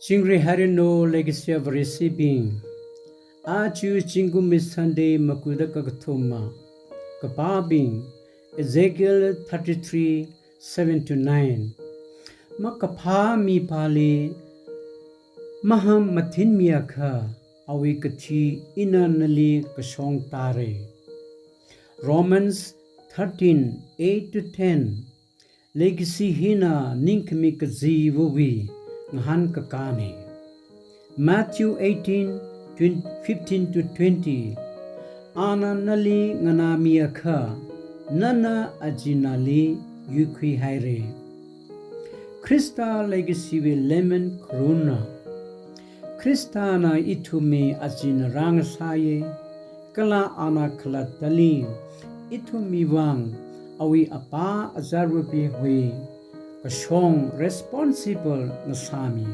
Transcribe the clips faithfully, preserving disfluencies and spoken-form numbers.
Chingri hairanu leikashi Vareshibing. Aja zingkumwui Sunday makuda kakathuma. Kapābing, Ezekiel thirty-three, seven to nine. Makaphā mipāli mahāng mathinmiakha, awui kathi ina nali kashong tāra. Romans thirteen, eight to ten. Leikashi hina ningkhami kazivawui ngahānkakāna. Matthew eighteen, twenty, fifteen to twenty. Ana nali nganāmiakha, nana aja nali yuikhuihaira. Khrista leikashiwui lemon kharuna. Khristana ithumwui aja ngarā ngasāya, kala ana khalattali ithumwui vang awui apā azarva̱bingwui kashong responsible ngasāmi.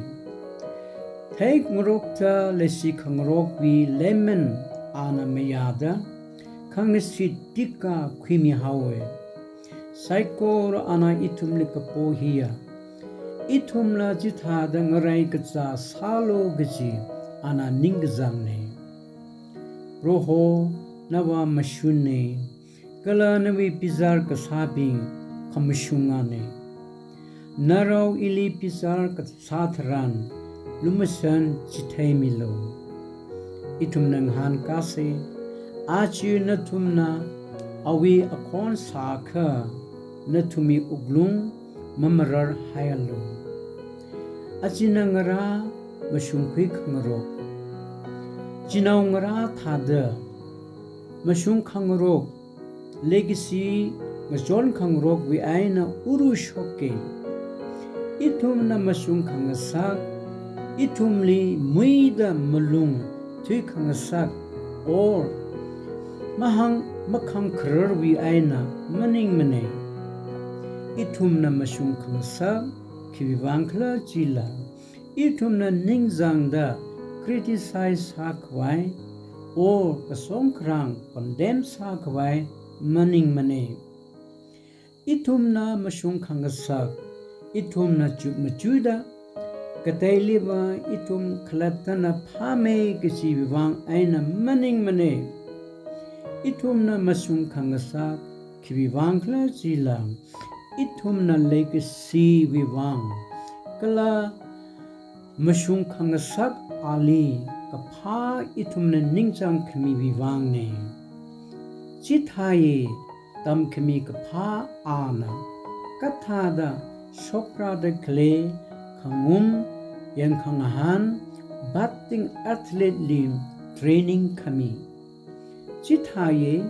Theingarokta leishi khangarokwui lemon ana mayāda, khangashit tika khuimihaowa. Saikora ana ithumli kapo hiya, ithumla chithāda ngarai kazā sālu kaji ana ningkazangna. Proho, nava mashunna, kala nawui bichar kasābing khamashungana. Narao ili bichar kasā tharan lumashan chitheimilu. Ithumna ngahānkāsa, aja nathumna awui akhon sākha, nathumwui wuklung mamararhaialu. Aja ngarā mashungkhui khangarok. Chinaongarā thāda mashung khangarok, leikashi ngachon khangarokwui eina uru shoka. Ithumna mashung khangasak, ithumli muida malung thui khangasak, or mahāng makhangkhararwui eina maningmana. Ithumna mashung khangasak, khiwuivang khala chila, ithumna ningzangda criticize sākhavai, or kasong kharang condemn sākhavai maningmana. Ithumna mashung khangasak, ithumna chukmachuda, kateiliva ithum khalattana phāmei kajiwui vang eina maningmana. Ithumna mashung khangasak, khiwuivang khala chila, ithumna leikashiwui vang, kala mashung khangasak ali kaphā ithumna ningchāng khamiwui vangna. Chithāya tamkhami kaphā ana kathāda shokrāda khalei khangum yangkhangahān budding athlete li training khami. Chithāya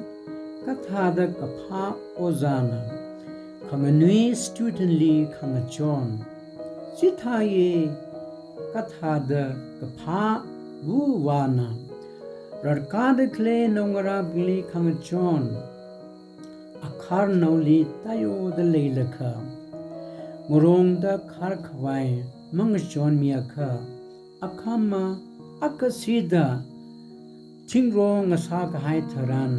kathāda kaphā ojāna khanganui student li khangachon. Chithāya kathāda kaphā vuvāna rarkāda khalei naongarābingli khangachon. Akharnaoli tayoda leilakha, ngarongda kharkhavai mangachonmiakha, akhama akashida thingrong ngasākahai tharan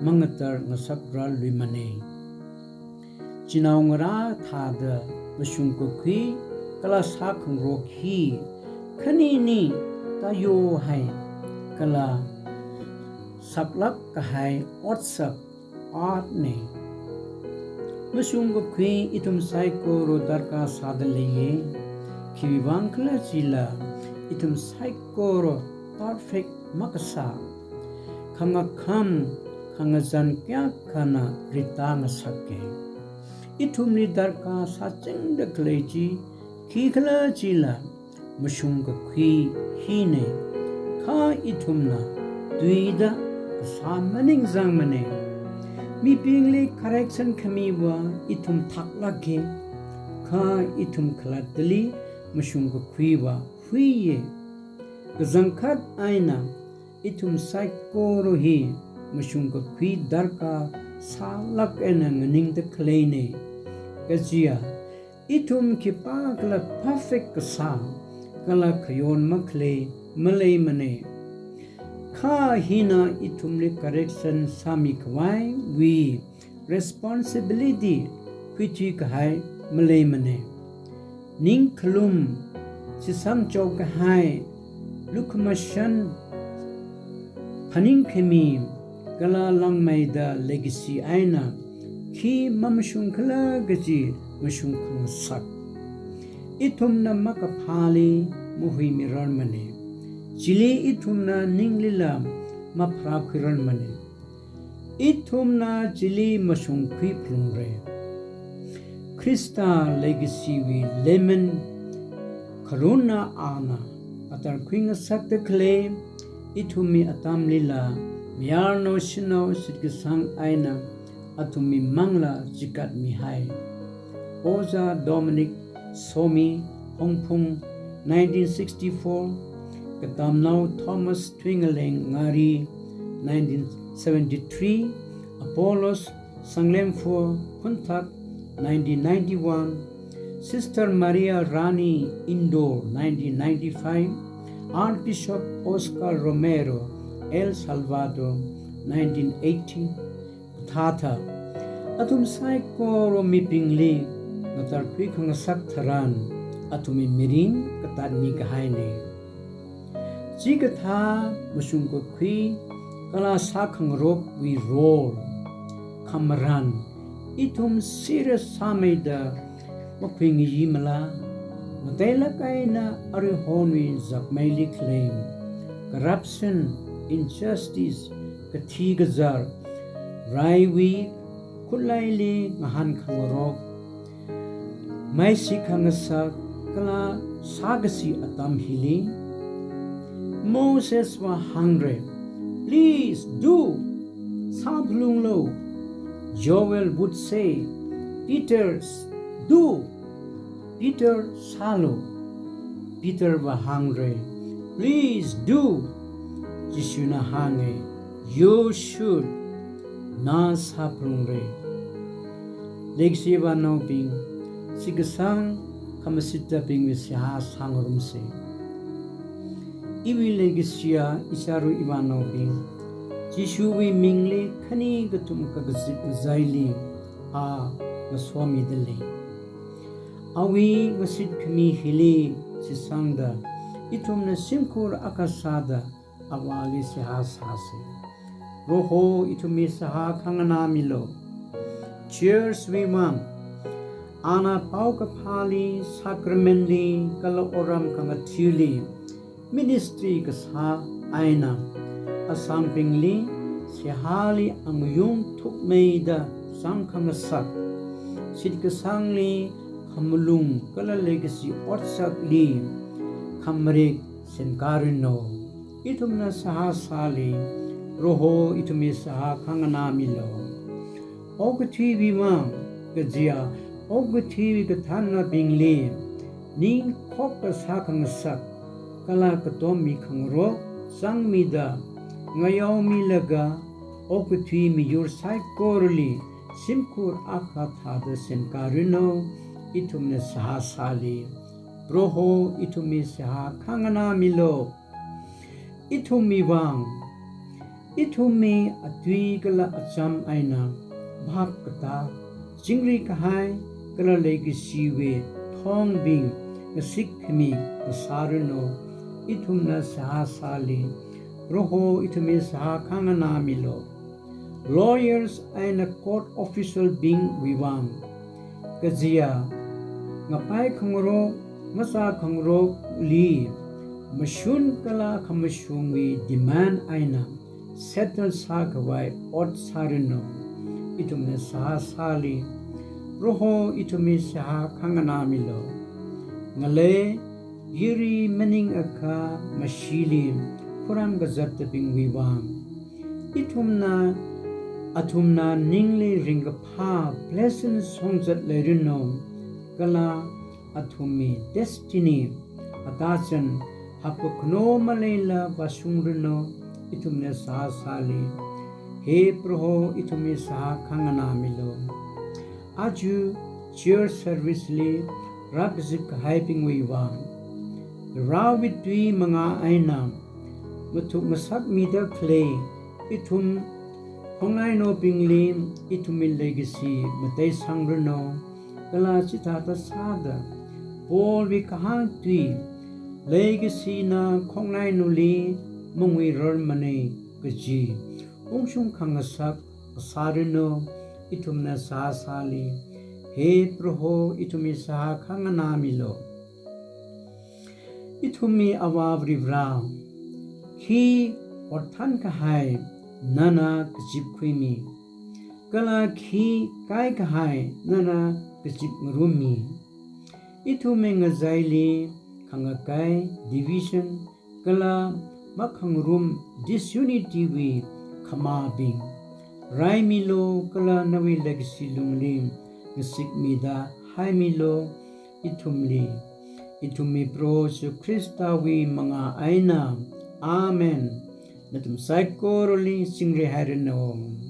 mangatar ngasakra luimana. Chinaongarā thāda mashung kakhui kala sākhangarok hi khanini tayohai kala saklāk kahai otsak art na. Mashung kakhui ithum saikora darkar sāda leiya. Khiwuivang khala chila ithum saikora perfect makasā. Khangakham, khangazan kayākhana ritā ngasaka. Ithumli darkar sāchingda khalei chi khikhala chila mashung kakhui hina. Kha ithumna tuida kasā maningzangmana. Mibingli correction khamiva ithum thaklāka. Kha ithum khalattali mashung kakhuiva huiya. Kachangkhat eina ithum saikora hi mashung kakhui darkar sālāk eina nganingda khaleina. Kajiya, ithum khipākhala perfect kasā kala khayon makhalei maleimana. Kha hina ithumli correction sāmikhavaiwui responsibility khuithuikahai maleimana. Ningkhalum shitsangchao kahai, lukhamashan phaningkhami, kala langmeida leikashi eina khi mamashungkhala kaji mashung khangasak. Ithumna makaphāli mahuimirarmana. Chili ithumna ninglila mapharākhuirarmana. Ithumna chili mashungkhui phalungra. Khrista leikashiwui lemon kharuna ana atar khuingasakta khalei, ithumwui atamlila mayarnao shanao shitkasang eina athumwui manglā chikatmihai. Ojā Dominic Somi, Hongphung, nineteen sixty-four, Katamnao Thomas Thuingaleng Ngari, nineteen seventy-three, Apollos Sanglemphur Phunthak, nineteen ninety-one, Sister Maria Rani Indore, nineteen ninety-five, Archbishop Oscar Romero, El Salvador, nineteen eighty, kathāda, athum saikora mibingli ngatarkhui khangasak tharan, athumwui mirin katatmi kahaina. Chikathā mashungkakhui kala sākhangarokwui role, khamaran, ithum serious sāmeida makhuingayimala, matailāk eina aruihonwui zakmeili khalei corruption, injustice, kathi kazar, raiwui khutlaili ngahānkhangarok, maisi khangasak kala sākashi atam hili, Mosesva hāngra, "Please do, sāphalunglu." Joel would say, "Peter, do, Peter, sālu." Peterva hāngra, "Please do." Jishuna hānga, "You should, na sāphalungra." Leikashi ivānaobing, shitkasang khamashitabingwui seihā sāngarumsa. Iwui leikashiya isharu ivānaobing, Jishuwui mingli khani kathum kakazip ngazaili a ngasomida lei. Awui ngashitkhami hili shitsangda, ithumna shimkhur akha sāda Avāli seihā sāsa. Proho ithumwui seihā khanganāmilu. Churchwui vang, ana paokaphāli, sacramentli, kala otram khangathili ministry kasā eina asangbingli seihāli angayung thukmeida zangkhangasak, shitkasangli khamalung kala leikashi otsakli khamarik semkāranu. Ithumna seihā sāli, Proho ithumwui seihā khanganāmilu. Okathuiwui vang kajiya okathuiwui kathānnabingli ning khokta sākhangasak kala katommi khangarok zangmida ngayaomilaga okathui miyur saikorali shimkhur akha thāda semkāranu. Ithumna seihā sāli, Proho ithumwui seihā khanganāmilu. Ithumwui vang, ithumwui atui kala acham eina bhap katā, chingri kahai kala leikashiwui thongbing ngashitkhami ngasāranu. Ithumna seihā sāli, Proho ithumwui seihā khanganāmilu. Lawyers eina court officialbingwui vang kajiya ngapai khangarok, ngazā khangarokli mashun kala khamashungwui demand eina settle sākhavai ot sāranu. Ithumna seihā sāli, Proho ithumwui seihā khanganāmilu. Ngalei yuri maningakha mashili khuram kazattabingwui vang, ithumna, athumna ningli ringkaphā blessing shongzat leiranu, kala athumwui destiny atachan hapkakhano maleila vāshungranu. Ithumna seihā sāli, he Proho ithumwui seihā khanganāmilu. Aja church serviceli rākazip kahaibingwui vang, Varewui tui mangā eina mathuk ngasakmida khalei ithum khongnainaobingli ithumwui leikashi mataisangranu, kala chithāda sāda Paulwui kahāng tui Leikashina khongnainaoli manguirarmana kaji ungshung khangasak sāranu, ithumna sāsāli. He Proho, ithumwui seihā khanganāmilu. Ithumwui Avā Varivara, khi horthan kahai nana kazipkhuimi, kala khi kai kahai nana kazipngarummi. Ithumwui ngachaili khangakai, division, kala makhangarum, disunity wui khamābing raimilu, kala nawui leikashi lungli ngasikmida haimilu ithumli. Ithumwui Proho Jesu Khristawui mangā eina. Amen. Nathum saikorali chingri hairanu.